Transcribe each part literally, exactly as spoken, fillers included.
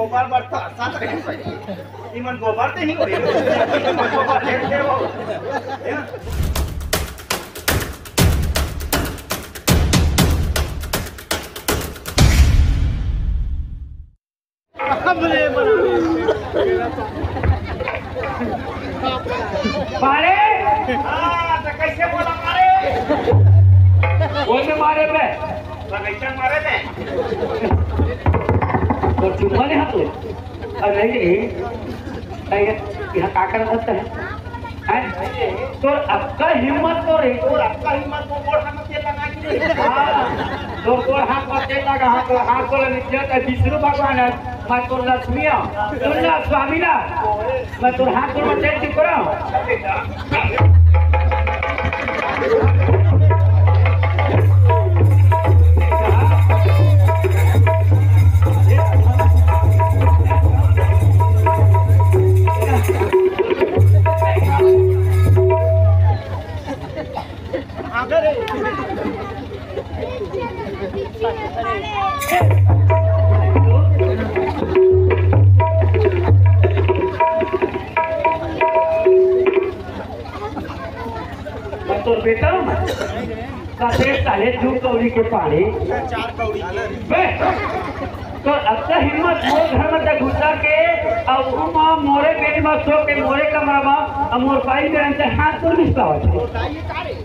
गोबर बरता, साथ रहे। इमन गोबर ते ही होई। इमन गोबर फेंक दे वो। मारे? हाँ, तो कैसे बोला मारे? कौन ने मारे बे? बगीचा मारे थे। तो चुम्मा नहीं हाथ में। अरे नहीं, नहीं, यहाँ का कर सकते हैं? हैं? तोर अतका हिम्मत तो रे, तोर अतका हिम्मत तो गोड़ हाथ में तेल लगा के रे। हाँ, तोर गोड़ हाथ में तेल लगा, हाँ, तोर हाथ को ले निकले तो विष्णु भगवान है, मैं तोर लक्ष्मी हूँ, तोर ना स्वामी ना, मैं तोर हाथ को में तेल टिपरा हूँ। मैं तोर बेटा हूँ मैं। का देश साले दू कौड़ी के पानी। बे, तो अतना हिम्मत मोर घर में तक घुसा के, अब ऊ माँ मोरे बेड में सो के मोरे कमरा में, अब मोर पाई के अंदर हाथ तो नहीं पावत है।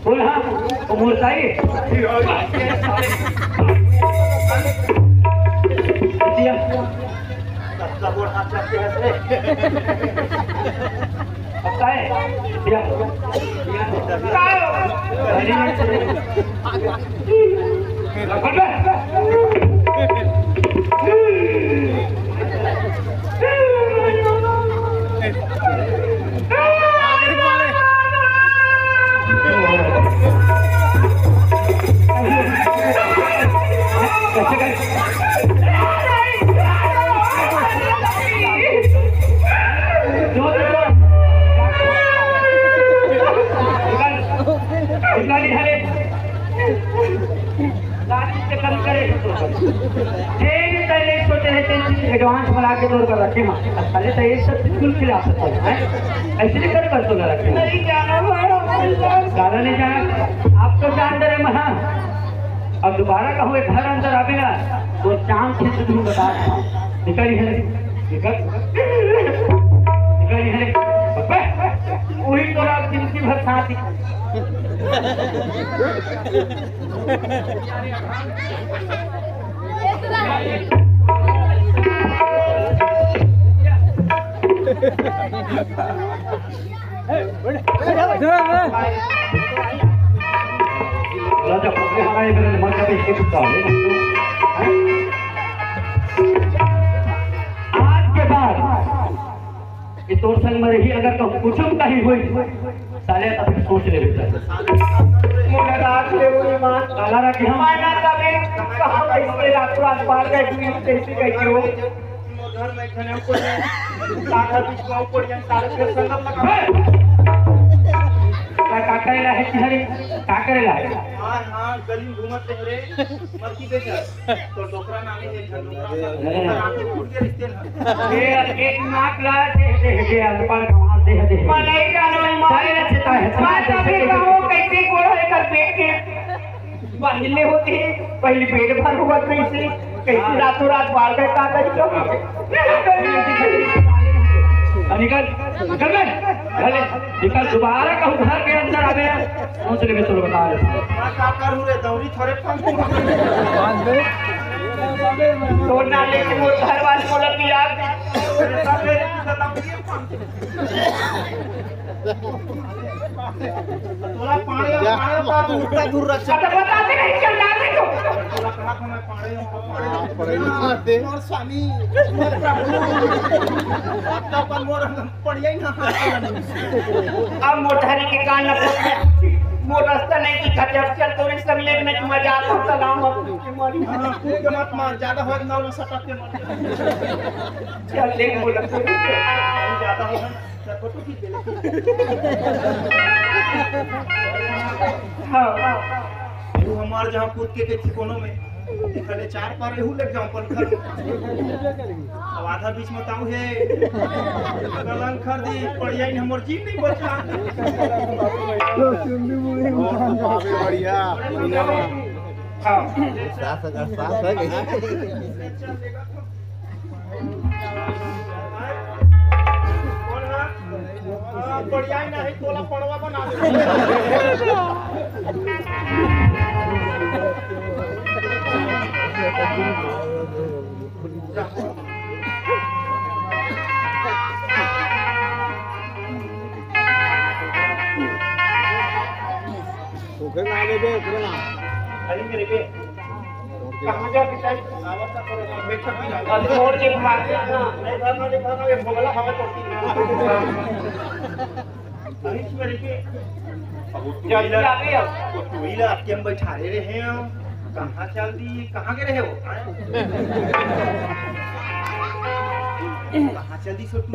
बोल हाँ, वो मोर ताई। दिया। सबका बोल हाथ रखते हैं रे। पक्का है? दिया। दिया। लाठी से कम करे। जे भी तैं नहीं सोचे है, तेन चीज advance में ला के तोर पर रखे माँ। अरे तो ये सब बिल्कुल खिला सकते हैं, हैं? ऐसे नहीं कर, कर तो ना रखे। नहीं जाना भाई, हम नहीं जाना। ज्यादा नहीं जाना, आप तो जान रहे महा। अब दोबारा कहूँ एक घर अंदर आवे ना, वो चांद से तुम बता, निकल ही है, निकल, निकल ही है। अबे, वही तो आप जिंदगी भर साथ ही। राजा पकड़े हमारे मेरे मन का भी हित डाले। आज के बाद ये तोर संग में रही, अगर कहूँ कुछ कहीं हुई, साले तब सोच ले बेटा। मोला रात ले वो ईमान। काला रखे हम। मैं ना कभी कहाँ कैसे रात रात बाहर गए, तू कैसे गई हो? घर में खने को नहीं। ताकत इसको ऊपर जन ताकत के संगत लगा। का, का करेला है कि हरे? का करेला है? हाँ, हाँ, गली में घूमत रहे रे। मर की बेटा। तो डोकरा नामे है, डोकरा नामे। अरे। आके फूट के रिश्ते ना। ये एक नाक ला दे, दे, दे, अनपढ़ गंवार दे, दे। मैं नहीं जानो, ईमान। सारे अच्छे तो है। मैं तभी कहूँ, कैसे गोड़ है कर पेट के। पहले होते, पहले पेट भर हुआ कैसे, कैसे रातों रात बाल का काटा जी लोग। निकल, निकल बे, निकल। निकल, दोबारा कहूँ घर के अंदर आ गया। सोच ले, मैं चलो बता रहे। मैं का करूँ रे, दौरी थोड़े फंस। तो ना लेके वो घर वाले को लग गया। तोला पानी, पानी उतार दूँ। उतना दूर रख। अच्छा, बताते नहीं, चल डाल दे तो। तोला कहा था मैं पानी, पानी। हाँ, पढ़े लिखे थे। और स्वामी, प्रभु, आपका अपन मोर पढ़िया ही ना। अब मोटहरी के कान न पकड़, मोर रास्ता नहीं दिखा, जब चल तोरे संग लेके नहीं मजा आता, सलाम आपके मारी। हाँ, कूद के मत मार, ज्यादा हो नाव में सटक के मर। चल, ले बोला। ज्यादा हो। हाँ। तू हमार जहाँ कूद के, के ठिकानों में। पहले चार पार एहू लग जाऊं पलखर। अब आधा बीच में ताऊ हे। कलन खरीदी पड़िया इन हमर जीव नहीं बचा। बढ़िया, बढ़िया। हाँ। सात हजार सात है। हाँ, बढ़िया ही नहीं, तोला पड़वा बना दे। ओकरे ना लेबे, ओकरे ना। खाली करे के। कहाँ जा पिताई? अब छोड़ के भाग जा ना। नहीं भागा, नहीं भागा, ये भोगला हवा चढ़ती है। अरे, क्यों रे के? अब वो जल्दी टोइला, आ गए अब। वो टोइला आपके हम बैठारे रहे हैं। कहाँ चल दी? कहाँ के रहे हो? कहाँ चल दी छोटू?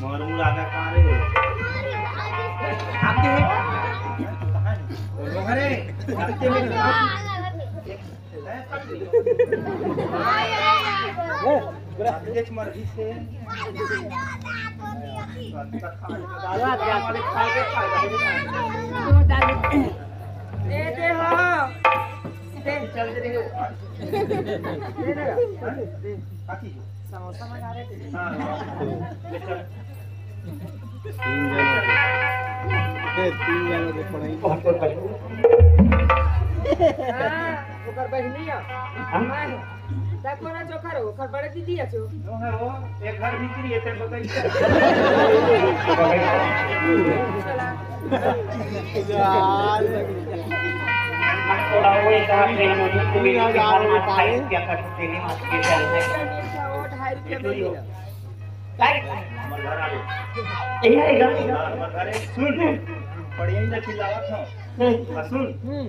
मर मुरादा कहाँ रहे? आपके है? कहाँ है? वो लोग हैं। आपके में दे दे हो। दे। चल दे हो। दे दे। समोसा मंगा रहे थे। हाँ, हाँ। ले चल। तीन जने के, ए, तीन जने के पढ़ाई। हाँ, ओकर बहिनी है। हाँ? मैं हूँ। तब कोना जोकर हो, ओकर बड़े दीदी है जो। जो है वो, एक घर भीतरी है, तेरे बताइए। चला। यार। थोड़ा वो एक हाथ में मुझे, तीन हजार रुपये पाए। क्या कर सकते हैं, आज के चल रहे हैं। वो ढाई रुपये में मिला। काय? हमर घर आवे। ए, आएगा। हमर घरे सुन, पढ़िया ही ना चिल्लावत हूँ। हम्म। आ, सुन, हम्म।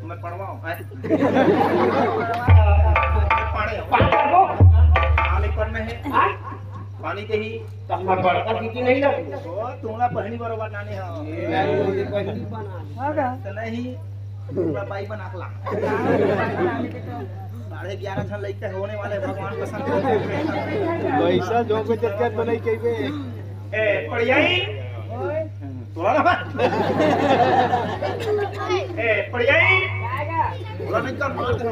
मैं पढ़वाऊँ, हैं? मैं पढ़े हूँ। पागल हो? हाँ, लेकिन पढ़ में है। हाँ? पानी के ही। तो हमर बड़का दीदी नहीं लगे। ओ, तुम्हारा बहनी बरोबर नानी है। ये बहनी बना। हाँ, का? तो नहीं। पूरा बाई बना के ला। साढ़े ग्यारह झन लइके होने वाले, भगवान कसम। पैसा जो को चक्कर तो नहीं कहिबे। ए, पड़ियाई। तोला ना। ए, पड़ियाई। तोला नहीं कर मार दे।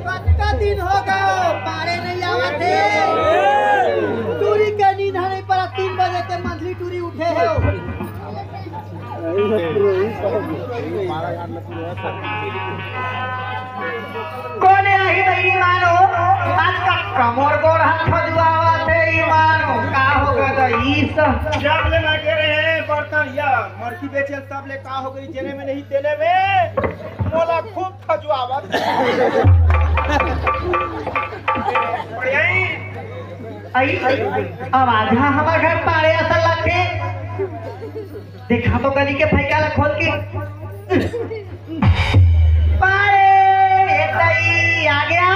कतका दिन हो गए, पारे नहीं आवत हे। टूरी के नींद ह नहीं परा, तीन बजे के मंथली टूरी उठे हे। कोने आही बहिनी मानो, आज का कमर गोड़ हाथ खजुआवत हे, ई मानो, का हो गए तो ई सब? जब ले ना गिरे हैं बर्तन या मरकी बेचे, तब ले का हो गई, जेने में नहीं तेने में, मोला खूब खजुआवत। बढ़िया ही। आई, अब आधा हमार घर पारे असल लगथे। देखा तो गली के फैका ला खोल के। पारे, ए तई, आ गया।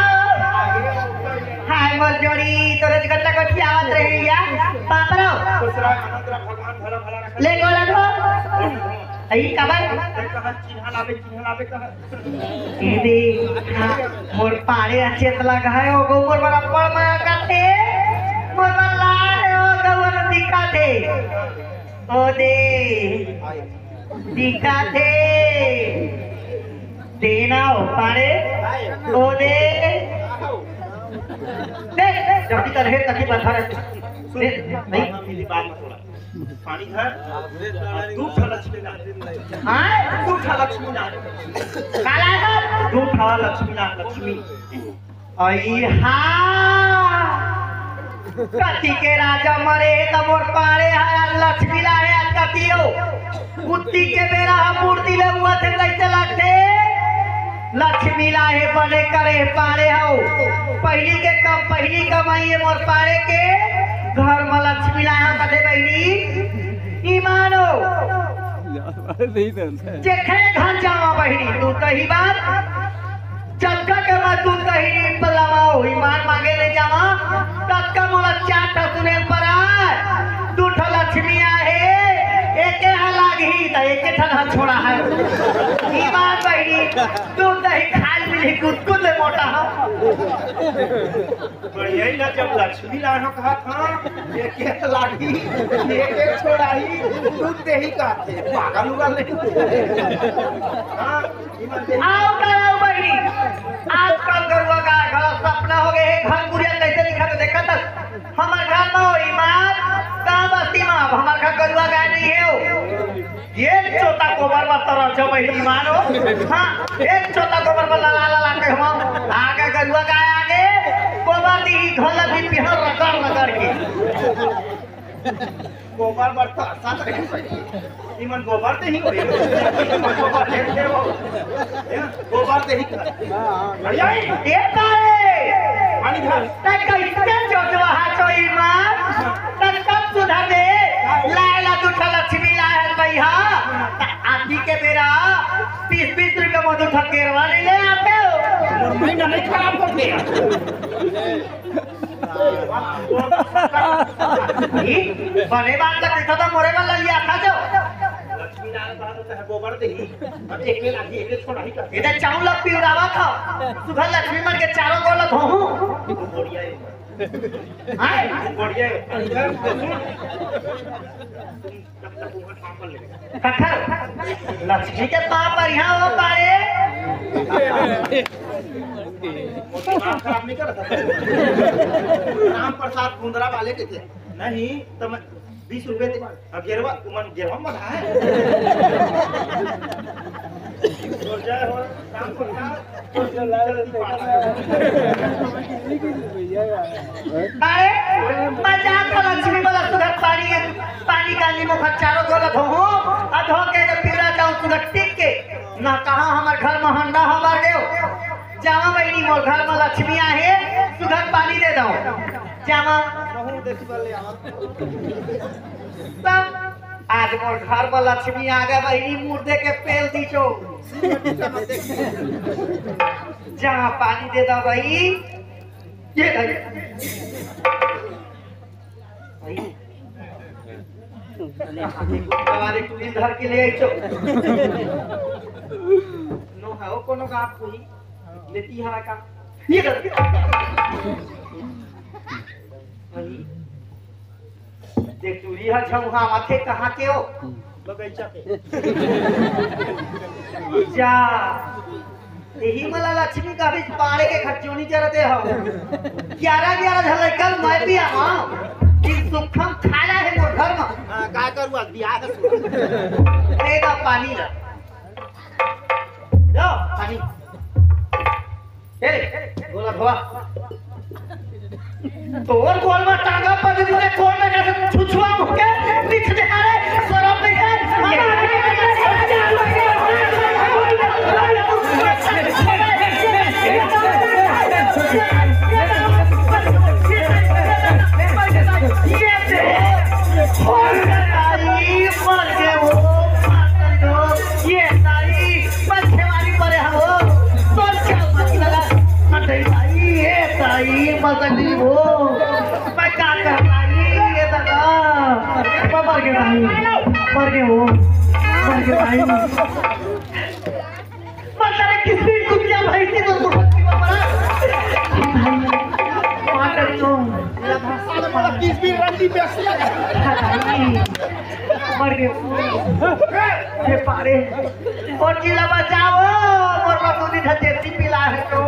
हाय मोर जोड़ी, तोरे गट्टा गट्टी आवत रही या। बाप रो। खुश रह, आनंद रह, भगवान भला भला रखे। ले गोला धो। आई कबर। ए, कहा चिन्हा लावे, चिन्हा लावे, कहा। ए दे, हाँ, मोर पारे अचेत लग है, ओ गो मोर बड़ा पड़ माया करते। मोर बड़ा लाल है, ओ गो मोर दिखाते। ओ दे। दिखाते। देना हो पारे। ओ दे। दे, जल्दी कर, हे, तकी बता रहे। दे, नहीं। पानी धर। दू ठा लक्ष्मी ला। हाँ? दू ठा लक्ष्मी ला। काला है? दू ठा लक्ष्मी ला, लक्ष्मी। अई हा। कति के राजा मरे हे त मोर पारे हे, लक्ष्मी ला हे, कति हो? उत्ती के बेरा ह मूर्ति ले हुआ थे, कैसे लगथे? लक्ष्मी ला हे, बने करे पारे हो। पहिली के कम, पहिली कमाई हे मोर पारे के, घर म लक्ष्मी ला हे, कथे बहिनी, ईमान हो। यार, नहीं तो जेखरे घर जावा बहिनी, तू तही बात, जतका के मैं तू तही पलावा हो, ईमान मांगे ले जावा, कतका मोला चार ठा सुनेल पर आय, दू ठा लक्ष्मी आहे, एके ह लागही त एके ठन ह छोड़ा है। ईमान बहिनी, दूध दही खाल मिली कुतकुत ले मोटा हो। बढ़िया ही ना, जब लक्ष्मी लाए हो कहा था, एके ह लागही, एके छोड़ाही, दूध देही कहथे, पागल उगल नहीं। हाँ, ईमान देही। आओ का आओ बहिनी, आजकल गरुआ गाय घलो सपना हो गए हे, घर कुरिया कैसे दिखा तो देखा तक हमर घर में हो ईमान, का बस्ती में अब हमर घर गरुआ गाय नहीं है हो। एक चोता गोबर बर्ता रह जाओ बहिनी ईमान हो। हाँ, एक चोता गोबर बर्ता ला ला ला के हम आगे गरुआ गाय आगे गोबर दी घोला भी पिहर रगड़ रगड़ के। गोबर बर्ता साथ रहे। इमन गोबर ते ही करे। इमन गोबर ते ही करे। गोबर ते ही करे। बढ़िया ही। ए तारे। पानी खा। तै कैसे जोतवा हाथो ईमान? तै कब सुधर दे? लाए ला दू ठा लक्ष्मी लाए हन भैया। त आती के बेरा बीस बीस रुपया में दू ठा केरवा नहीं ले आते हो। महीना नहीं खराब कर दिया। ई, बने बात ला कहिथव त मोरे बर ललिया खा जाओ। लक्ष्मी नारायण बाबा तो है गोबर दे ही। अब एक ले लागी, एक ले छोड़ा ही कर। इधर चाउर ला पिउरावा खाओ। सुबह लक्ष्मी मन के चारों गोला धोहूं। बढ़िया है। हाय। बढ़िया है। कखर, लक्ष्मी के पाँव पर यहाँ हो पाए। दिमाग खराब नहीं कर। राम प्रसाद कुंदरा वाले के थे। नहीं, तो मैं बीस रुपए दे। अब गेरवा, तुमन गेरवा मत आए। तो जय हो, राम प्रसाद। अरे, मैं जात हूँ लक्ष्मी वाला सुधर पानी, पानी का नींबू खा चारों गोला धोहूं, आ धो के जब पीला जाऊं सुधर टिक के, ना कहा हमर घर में हंडा हमार देव। जावा बहिनी, मोर घर में लक्ष्मी आहे, सुधर पानी दे दो। जावा। तब आज मोर घर में लक्ष्मी आ गए बहिनी, मुर्दे के पेल दीजो। जावा पानी दे दो भाई। ये ले। भाई। सवारी टूरी धर के ले आई तो। नो है, वो कोनो गाँव कोई लेती है का? ये कर। भाई। देख, टूरी हा झौहावत हे, कहाँ के हो? बगैचा के। जा, यही मला लक्ष्मी का बीच पाड़े के खर्चोनी जरते हो। ग्यारह ग्यारह झन लइका ल मैं भी आवा। कि सुखम खाला है मोर घर में। हाँ, का करू, आज बियाह है। दे दा पानी ला। लो, पानी। ए, गोला धोआ। तोर गोल में टांगा पर दे, तूने कौन में कैसे छुछुआ मुके, लिख दे, अरे, शरम नहीं है। ये दे, मर गए वो, ये ताई, बच्चे वाली परे हो, सोच के मत लगा। अरे ताई, ये ताई, मजा नहीं हो। मैं का कर ताई, ये दादा। मैं मर गया ताई, मर गया वो, मर गया ताई। मर गया किस भी कुतिया भाई से तो बहुत की बाबा। ताई, मार कर तो। साले बड़ा किस भी रंडी बेसिया। ताई। मर गए। हे पारे। ओ जिला बचाओ, मोर बाबू जी धरती पिला है तो।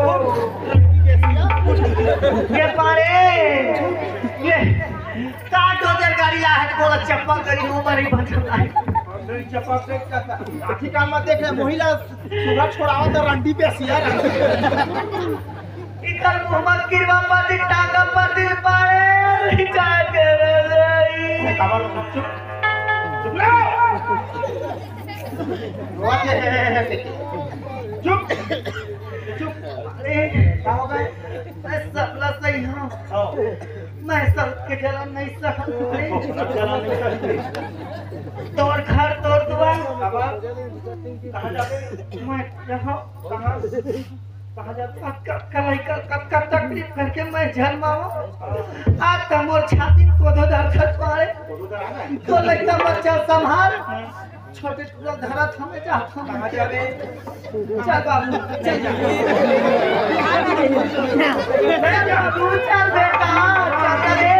ये पारे। ये का डोजर गाड़ी ला है, बोला चप्पल गाड़ी वो मारी बचल है। चप्पल से क्या था? आखिर काम मत देख रहे, महिला सुबह छोड़ावा तो रंडी पे सिया। इकर मुहम्मद किरवा पर दिल, टांगा पर दिल पाए, रिचार्ज कर रही। हमार चुप, चुप रहो। चुप, चुप। अरे, का हो गए? मैं सबला सही हूँ। हाँ। मैं सब के जलन नहीं सहत हूँ। जलन नहीं सहत। तोर घर, तोर दुआर। अब आप कहाँ जाते? मैं यहाँ। कहाँ? कब, कब, कब, कब तकलीफ करके मैं जन्मावा? आज त मोर छाती में कोदो दर्द पाड़े। तो लइका बच्चा संभाल। छोटे टुरा धरा था, मैं जात हूँ। चल बाबू, चल जा। चल बाबू, चल बेटा, चल रे।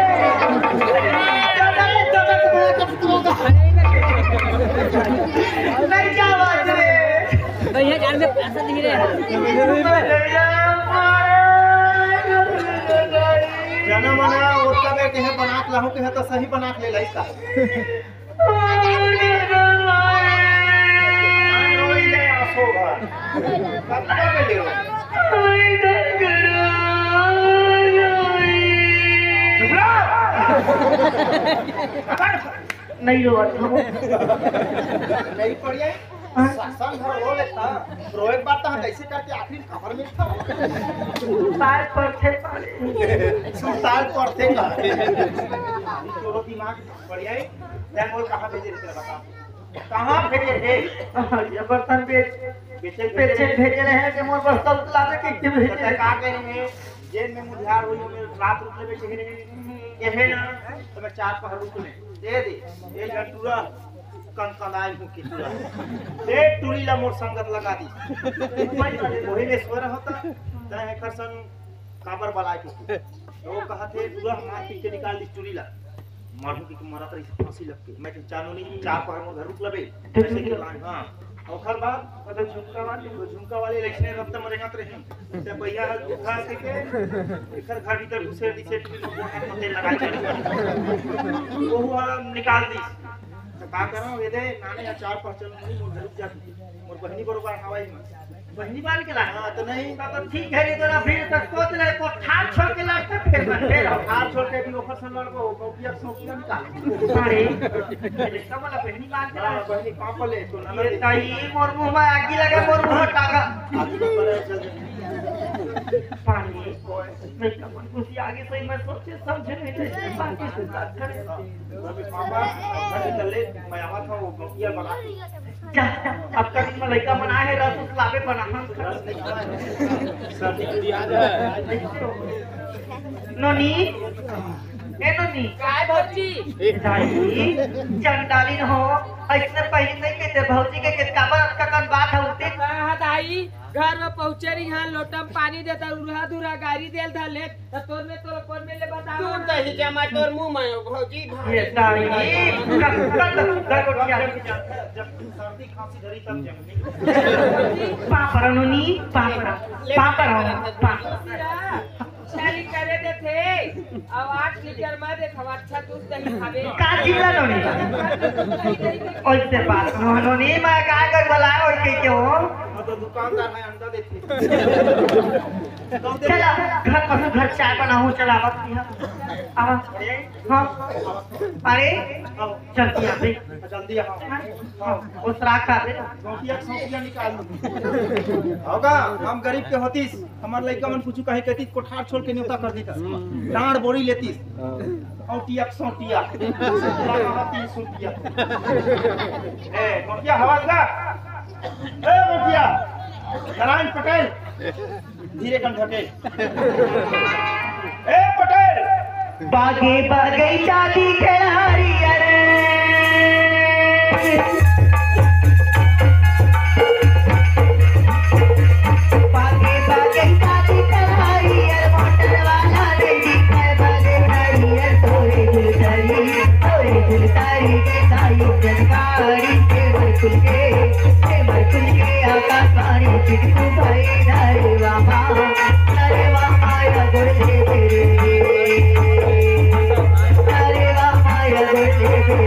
चल रे, चल रे, तुम्हारा कब तू होगा? नहीं जावा रे। भैया, जान में पैसा नहीं रहे। जना मना ओतका में कहे बना के लाहूं, कहे तो सही बना के ले लाइस का। नहीं रोवत हूँ। नहीं पड़िया। हाँ। स-, संग भर रो लेता। रोए के बाद तो हम कैसे करके आखिरी खबर मिलता। सुताल पड़थे पानी। सुताल पड़थे का। तोरो दिमाग बढ़िया है। तैं मोर कहाँ भेजे रहे, बता। कहाँ भेजे रहे? हाँ, ये बर्तन बेच, बेचे, बेचे भेजे रहे कि मोर बर्तन लावे के, के भेजे तो रहे? का करे रहे? जेल में मुझार हुई, ओमे रात रुक लेवे के रहे। ये है ना, तो मैं चार पहर रुक ले। दे दे। ये घंटुरा कनकनाए मुँह की टुरा। ए टुरी ला मोर संगत लगा दी। वही में सोए होता, तय एकर सन काबर बलाए के। तो वो कहा थे, "टुरा मार पीट के निकाल दी टुरी ला।" मारू की मरत रही फांसी लग के। मैं कहा, "चानू नहीं, चार पहर मोर घर रुक लबे।" ऐसे के लाए, हाँ। ओकर बाद, मतलब, झुमका वाले, वो झुमका वाले इलेक्शन में रक्त मरेंगा तो रही। ते भैया हर उठा के, के, एकर घर भीतर घुसेर दी, सेठ भी लोग वहाँ पते लगा के। वो हुआ निकाल दी। तो का करो, ये दे, नाने या चार पाँच चल नहीं, मोर घर रुक जाती। मोर बहनी बरोबर हवाई में। बहनी बान के ला? हाँ, तो नहीं। तो, तो ठीक है, नहीं तो ना फिर तो सोच ले, को ठार छोड़ के लड़ते फिर मैं, फिर हम ठार छोड़ के भी ओफर से लड़को, वो कौटिया सौंपिया निकाल। अरे, इसका मतलब बहनी बान के ला? हाँ, बहनी पापा ले, तो ना ये ताई, मोर मुंह में आगी लगा, मोर मुंह में टाका। आगी लगा, चल। पानी, मैं कमन कुछ आगे से मैं सोचे समझे नहीं, लेकिन बाकी से बात करे। अभी पापा, घर से चले, मैं आवा था, वो गौतिया बना। जा, अब तक में लइका मन आए हे, रस उस लाबे बना, हम रस नहीं खाए। सर्दी की याद है। नोनी, ए नोनी। काय भौजी? ए दाई, चंडालिन हो, ऐसने पहली नहीं कहते भौजी के, के काबर अतका कन बात है उठे? हाँ, हाँ, दाई, घर में पहुँचे रही, हाँ, लोटा में पानी देता, उल्हा धुरा गारी देल था, ले त तोर में तोला कोन में ले बताओ तू ना? दही जमा तोर मुंह में हो, भौजी, भाई। ये दाई, कर, कर, कर, कर, कर, कर। जब सर्दी खांसी धरी तब जम। पापड़ नोनी, पापड़, पापड़, पापड़। शादी करे देथे, अब आठ लीटर में देख, हम अच्छा दूध दही खावे। का चिल्ला नोनी? ओइसे बात नोनी, मैं का कर बलाए और के क्यों? हाँ, तो दुकानदार है, अंडा देथे। चला, घर पर घर चाय बनाऊं, चला, आवत नहीं है। आवा। हाँ। अरे, जल्दी आ बे। जल्दी आ। हाँ, हाँ, वो सराख आ बे। गौटिया के सौंपिया निकाल लो। होगा, हम गरीब के होतीस, हमार लइका मन कुछ कहीं कहतीस, कोठार छोड़ के न्योता कर देता। डांड बोरी लेतीस। गौटिया के सौंपिया। तीस रुपया। ए, गौटिया हवा का? ए, गौटिया। नारायण पटेल। धीरे कन ढके। ए पटेल। बागे बगैचा दिखे हरियर। बागे बगैचा दिखे हरियर। मोटर वाला रे दिखे बगे हरियर। तोरे झुलसारी, तोरे झुलसारी के साई जनकारी। के मरकुल के, के मरकुल के आकाशवाणी चिटकू भाई। अरे वाह, अरे वाह, माया गोड़ ले रे। अरे वाह, माया गोड़ ले रे।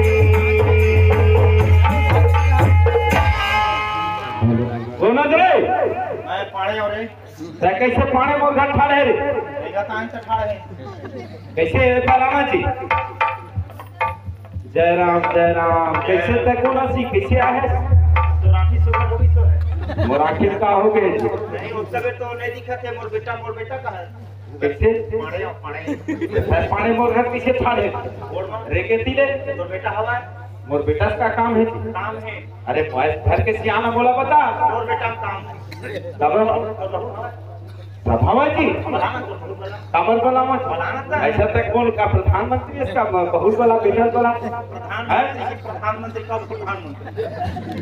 कौन हस रे? मैं पाड़े हंव रे। तैं कइसे पाड़े मोर घर ठाढ़े रे? मेरा तान से ठाढ़े हे। कइसे हे फलाना जी? जय राम, जय राम। कइसे तैं कोन हस? कइसे आए हस? तोर आँखी सुघर हो गइस हे। मोर आँखी का हो गे जी? नहीं, ओ सबे तो नहीं दिखत हे, मोर बेटा, मोर बेटा कहाँ हे? कइसे? पाड़े, पाड़े। तैं पाड़े मोर घर कइसे ठाढ़े? बोल माँ। रे के तिले? तोर बेटा हवा हे? मोर बेटा से का काम हे जी? काम हे। अरे, बस घर के सियान मोला बता। मोर बेटा काम हे। तब तोर बहू हवा हे? सभावा जी, काबर बलावत? ऐसा तक बोल का प्रधानमंत्री इसका ब-, बहुत बड़ा बेटा बड़ा। प्रधानमंत्री है? जी, प्रधानमंत्री का प्रधानमंत्री।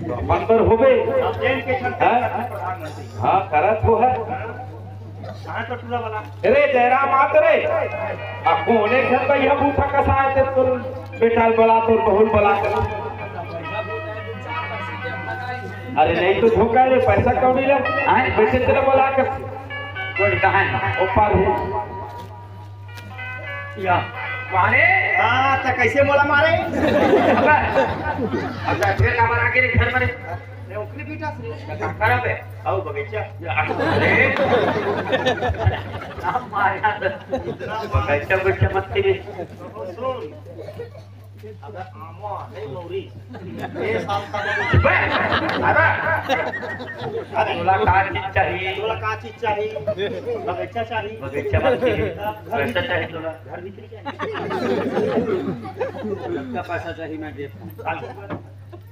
तो अपन बर होबे। अब जेल के चलते हैं? प्रधानमंत्री। हाँ, करत हो है। हाँ। कहाँ का टूरा वाला? अरे जयराम आत रे। आ कोने घर का यह बूथा कसा है तेरे को? बेटा बला तो बहुत बला कर। अरे नहीं तो धोखा रे, पैसा क्यों नहीं ले? आए? बेटे तेरा बला कर। कोई कहाँ है? ऊपर हूँ। या। मारे? हाँ, तो कैसे बोला मारे? अब, अब फिर का मारा के रे घर में? मैं ओकरे बेटा से। क्या काम खराब है? आओ बगीचा। या, अरे। ना मारा। इतना बगीचा, बगीचा मत करिए। सुन। अगर आमा नहीं मौरी, ये साल का बे, अरे, अरे, तोला का चीज चाहिए? तोला का चीज चाहिए? बगीचा चाहिए? बगीचा मत चाहिए। घर पैसा चाहिए तोला? घर भीतरी चाहिए? जितना पैसा चाहिए मैं देता हूँ।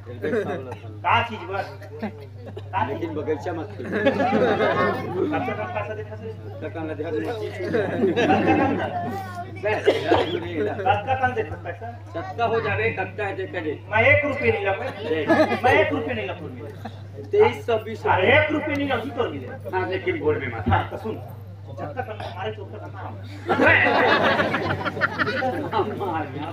का चीज बर? का चीज बर? लेकिन बगीचा मत खेल। कब तक हम पैसा देता से? तक हम लगा दे। कब तक हम देता पैसा? सत्ता हो जावे, कब तक दे करे? मैं एक रुपये नहीं लगा। देख। मैं एक रुपये नहीं लगा। तेईस सौ बीस अरे, एक रुपये नहीं लगा, तो मिले। हाँ, लेकिन बोल में मत। हाँ, तो सुन। जब तक हम हमारे चौक तक हम आओ। हमारे यहाँ।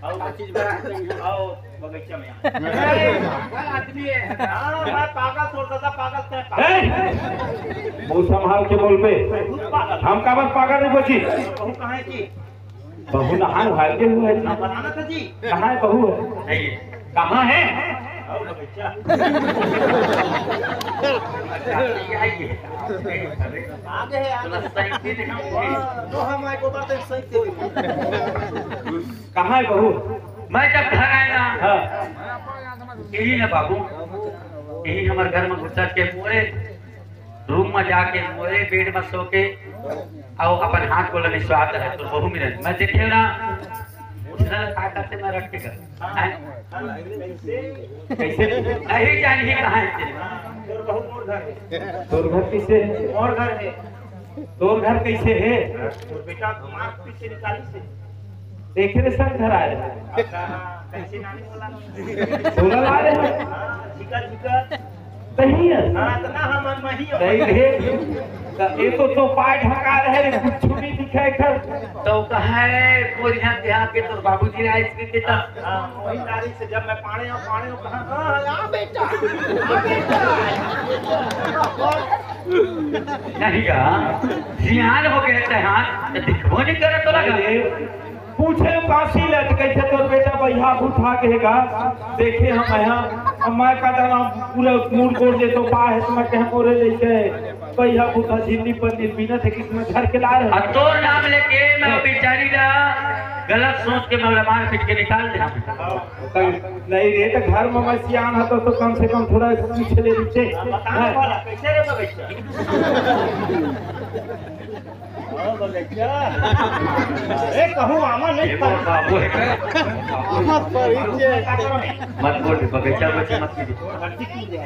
आओ, का चीज बड़ा है? आओ, बगीचा में आओ। पागल आदमी है। हाँ, मैं पागल छोड़ देता, पागल से पागल। ए! मुंह संभाल के बोल बे। बहुत पागल। हम काबर पागल नहीं बची? कहूँ कहाँ है जी? बहू नहान भाग के हुए है जी। हाँ, बनाना था जी। कहाँ है बहू है? नहीं। कहाँ है? आओ, बगीचा। आगे है, आगे। तो हमारे को बात है, सही से। कहाँ है बहू? मैं जब घर आया ना, हाँ। यही ना बाबू, यही हमारे घर में घुसा के मोरे रूम में जाके, मोरे बेड में सो के, अउ अपन हाथ को लगे स्वाद है, तो बहू मेरे, मैं देखे ना, उसने का करते मैं रख के घर। हैं? कैसे? नहीं जान ही कहाँ है तेरे? तोर बहू मोर घर है। तोर घर कैसे है? मोर घर है। तोर घर कैसे है? तोर बेटा मार पीछे निकाली से। देखे रे संग घर आए। अच्छा, कैसे नानी बोला? बोला ला रहे हैं। हाँ, झिका, झिका। सही है। हाँ, तो ना हम, हम ही हो। नहीं रे। तो ये तो, तो पाय ढका रहे रे, कुछ नहीं दिखाए कर। तो कहा है, वो यहाँ, यहाँ के तो बाबूजी रहा इसके के तो। हाँ, वही तारीख से जब मैं पाने और पाने और कहा, हाँ, हाँ, आ बेटा, आ बेटा। नहीं कहा, सियान हो गए थे, हाँ, तो दिखबो नहीं करे तो लगा। पूछे काशी ले, तो कैसे तोर बेटा बइहा भूत हा के गा? देखे हम यहाँ, अब मैं का दाना पूरा मूड कोड़ दे तो पा है, तो मैं कह मोरे लेके बइहा भूत हा झिल्ली पर निर्मीना थे, किसमें घर के ला रहे। आ तोर नाम लेके मैं बेचारी ला गलत सोच के मैं मार पीट के निकाल दे। नहीं रे, तो घर में मैं सियान हतो, तो कम से कम थोड़ा पीछे ले पीछे। बताना वाला, कैसे रे बगैचा? हाँ, बगैचा। ए, कहूँ आमा नहीं ये फल। बाबू है। आमा फल ही है। मत बोल, बगैचा, बगैचा मत कीजिए।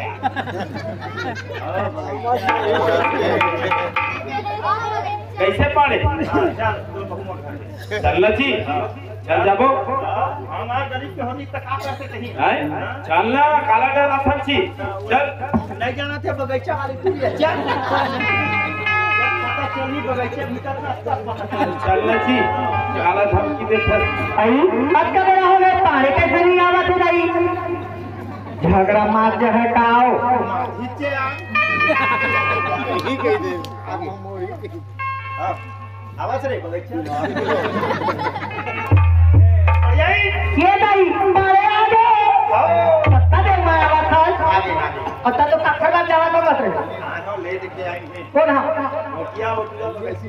हाँ, बगैचा। कैसे पाड़े? हाँ, चल, तो बहुमत है। चल ना जी। चल जाबो। हमार गरीब के होनी त का कर सकही? हैं? चल ना, काला डर आथन छी। चल। नहीं जाना थे बगीचा वाली पूरी है। चल। पता चली बगीचे भीतर ना सब पता चली। चल ना जी। काला धमकी दे थस। आई, अतका बेरा हो गए, पारे कैसे नहीं आवा तू नहीं? झगड़ा मार जो है काओ। नीचे आ। यही कह दे। आगे। हाँ। आवाज रे, बगैचा। यही। ये दाई, मारे आगे। हाँ। सत्ता दे मारा आवाज था। आगे, आगे। और तब तो कखर बात जावा तो मत रे। हाँ, हाँ, ले लेके आएंगे। कौन हा? नोकिया, नोकिया तो कैसी?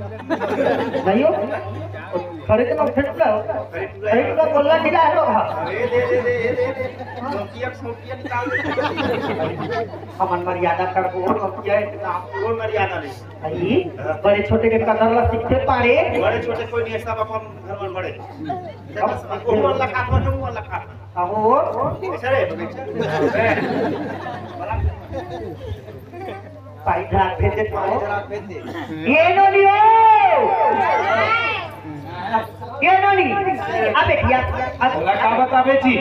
नहीं हो? खड़े के नोक फेंक लो। अरे, पूरा अरे, पूरा बोलना ठीक है, हाँ। अरे, दे, दे, दे, दे, दे। नोकिया, नोकिया निकाल दे। हमन मर्यादा करबो, नोकिया इतना। वो मर्यादा नहीं। भाई, बड़े छोटे के कदर ला सीखते पारे। बड़े छोटे कोई नहीं है, सब अपन घर में बड़े। अब वो वाला खा, वो वाला खा। अब वो? ऐसा रे, बगीचा। बड़ा। पाई धरा भेज दे। ये नोनी हो, ये नोनी। अबे भैया, अब ओला का बताबे जी?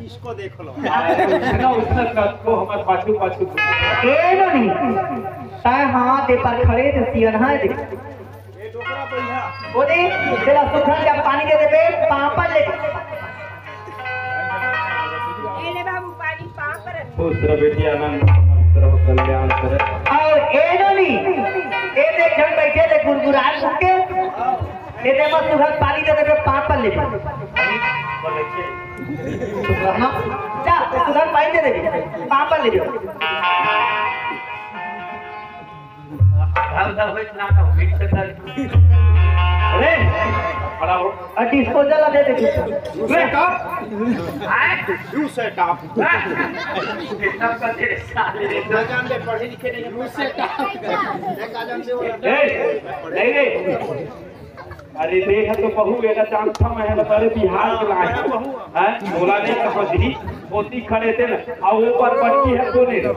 इसको देख लो। उसने, उसने कब को हमर पाछू पाछू। ये नोनी, तै हाथ दे पर खड़े थे सियन है देख। ओ दे, तेला सुखा के पानी दे देबे, पापा ले। ए ले बाबू, पानी पाँव पर। खुश रह बेटी, आनंद, मस्त रह, कल्याण करे। अउ ए नोनी, ए देख झन बैठे ले गुरगुरात के। ए दे मस्त सुखा पानी दे देबे, पापा ले। सुखा, जा, सुखा पानी दे देबे, पापा ले। आधा आधा होइत ना, तो मिक्स कर। अरे, बड़ा हो। और डिस्पोजल दे दे। You shut up। आए? You shut up। कितना पते साले। ना जान ले, पढ़े लिखे नहीं। You shut up। ए, नहीं रे। अरे देख तो बहू, एला जानथव मैं, बता रे, बिहार के लाए हैं। हैं? बोला नहीं समझ ही, होती खड़े थे ना, और वो पर बच्ची है, कोने रे?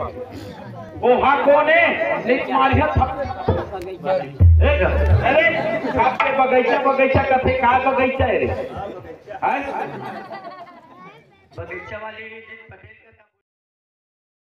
वो हा कोने? लिख मारिया थप। ए, अरे, आपके बगीचा, बगीचा कथे, का बगीचा है रे? हैं? बगीचा वाली पटेल